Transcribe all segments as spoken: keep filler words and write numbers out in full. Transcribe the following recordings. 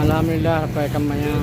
Alhamdulillah, sampai ka maya.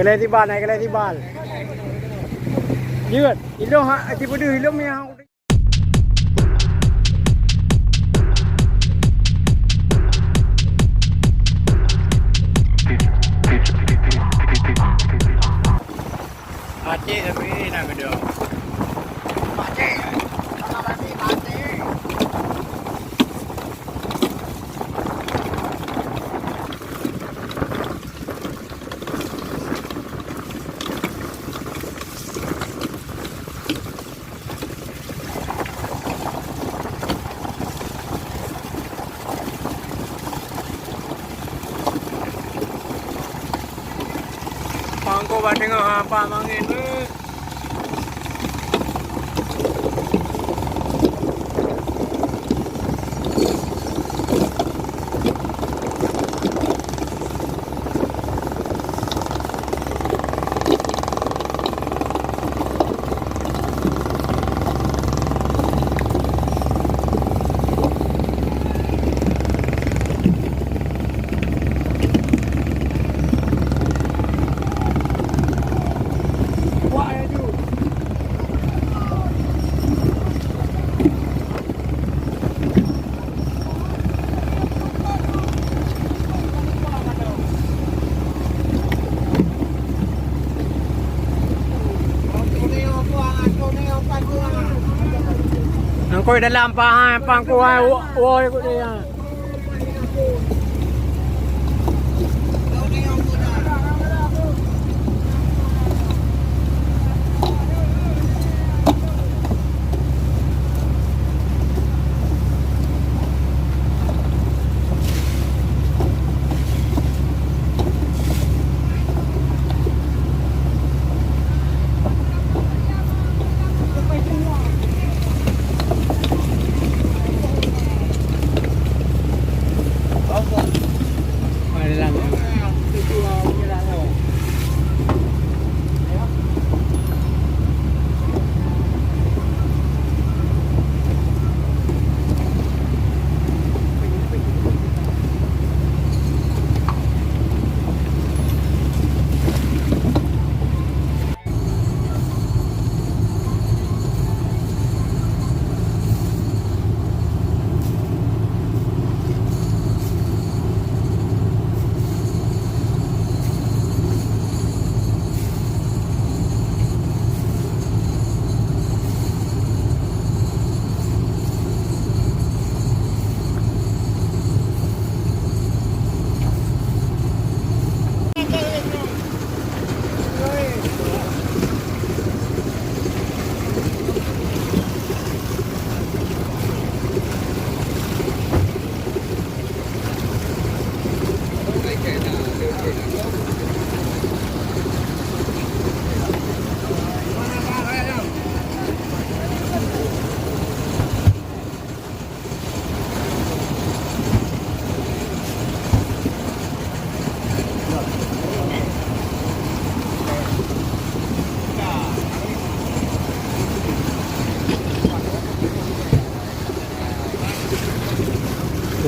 Kelai tibal, naik kelai tibal. Jeuet, ilong hak, tiba deuh ilong yang Maté tapi nak gedong. Maté. Maté. Pangko bak teungoh, ha, pak mangin. Nangkoi dalam pahan pangkuai woi kudeh.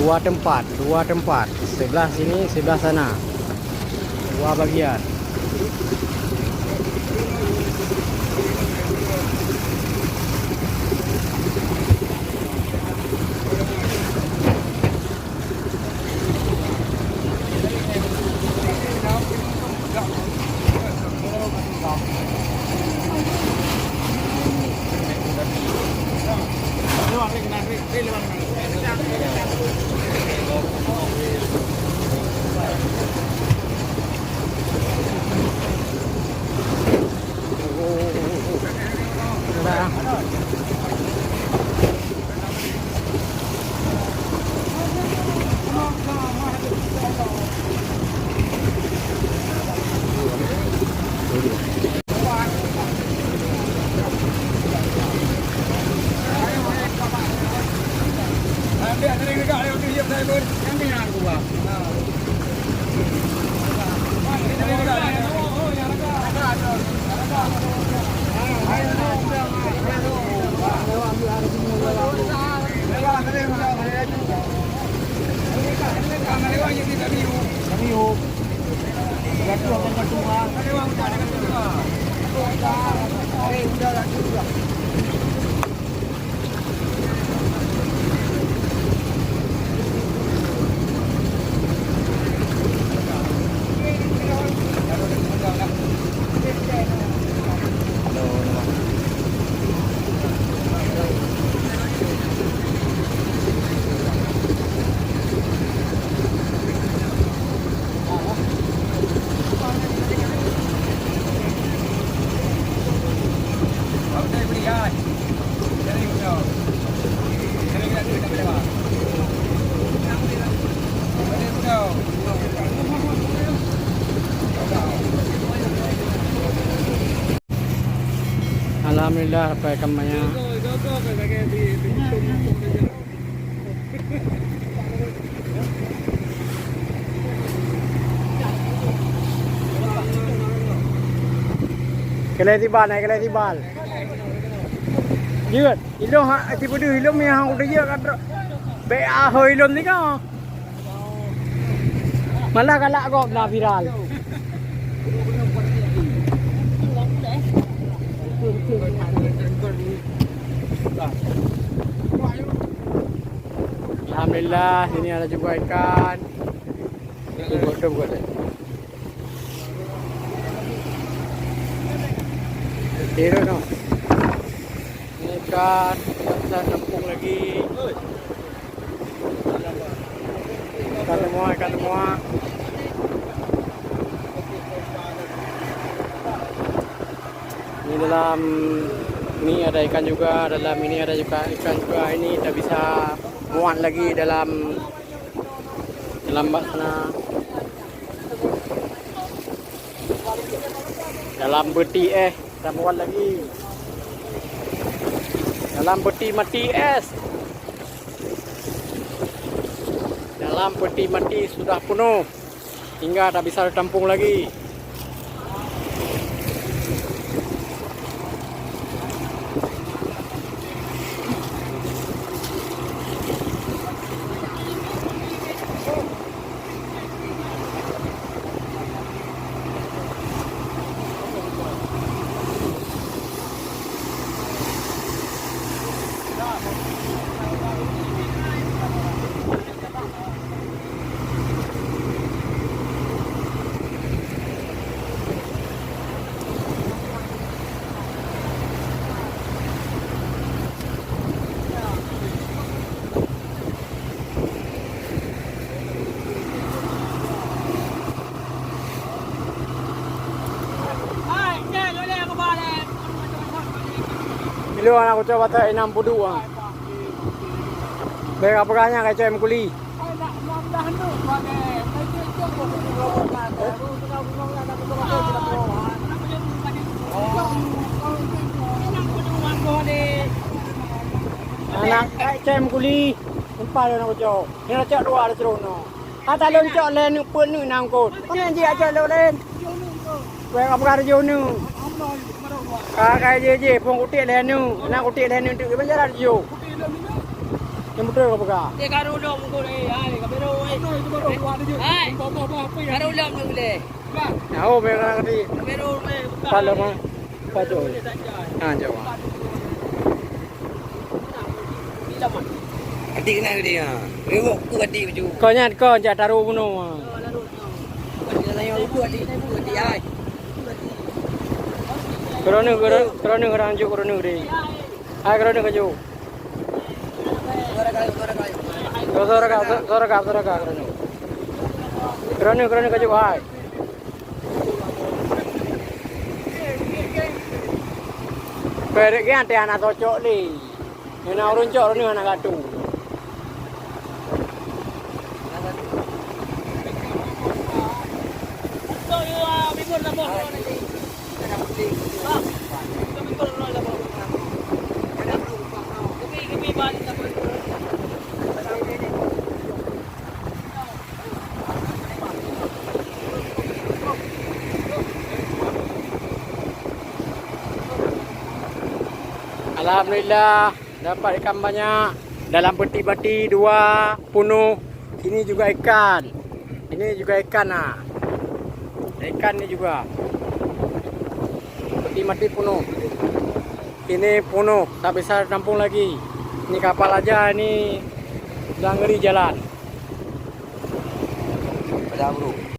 Dua tempat, dua tempat. Sebelah sini, sebelah sana. Dua bagian. Alhamdulillah, dapat ikan banyak. Kelai tibal, eh, kelai tibal. Jeuet, ilôn ha, sibeudeuh ilôn nyang udeb jeuet ka trok. Bèk aho ilôn singoh. Malah galak gob na viral. Alhamdulillah, sini ada juga ikan. Tunggu, tunggu deh. Tiru noh. Ini ikan, kita bisa nampung lagi. Ikan semua, ikan semua. Ini dalam ni ada ikan juga, dalam ini ada juga ikan juga. Ini tak bisa muat lagi dalam, dalam bak sana. Dalam peti, eh, tak muat lagi. Dalam peti mati es. Dalam peti mati sudah penuh. Hingga tak bisa ditampung lagi. Ilôn aneuk kucok batai inong puduek ah. Bèk kapeugah nyan kacok mukuli. Aneuk kacok mukuli. Empat aneuk kucok. Nyoe cok dua di siroe nyoe. Ata lôn cok lhèe neuk peuet neuk na eungkôt. Kon nyan jih cok lôn lén. Wèh, ka peugah tujoh neuk. Ka, ka jih, jih, phôn kutek lhèe neuk. Na kutek lhèe neuk teuk, ban jalan tujoh. Nyang beutôi ka peugah. Eh, ka rulom eungkôt, eh, hai, ka bero, eh. Hai. Ka rulom eungkôt, eh. Nyaho meunan ka di. Ka bero, eh, buka. Ka lom, ah. Ka jauh. Ha, jauh. Adik kena gede ha. Rewok tu adik baju. Kau nyan kau jak taruh bunoe ha. Adik layan tu adik, tu adik ai. Kerana, kerana, kerana orang juk kerana gede. Ai kerana kaju. Suara kau, suara kau. Suara kau, suara kau, suara kau kerana. Kerana, kerana kaju ai. Perek geng teh hana cocok lé. Nyang na ureueng cok, ureueng hana gatu. Alhamdulillah, dapat ikan banyak. Dalam peti-peti dua, penuh. Sini juga ikan. Ini juga ikan, nah. Ikan ni juga. Peti mati penuh. Ini penuh, tak bisa tampung lagi. Ini kapal aja ini udah ngeri jalan. Ada bro.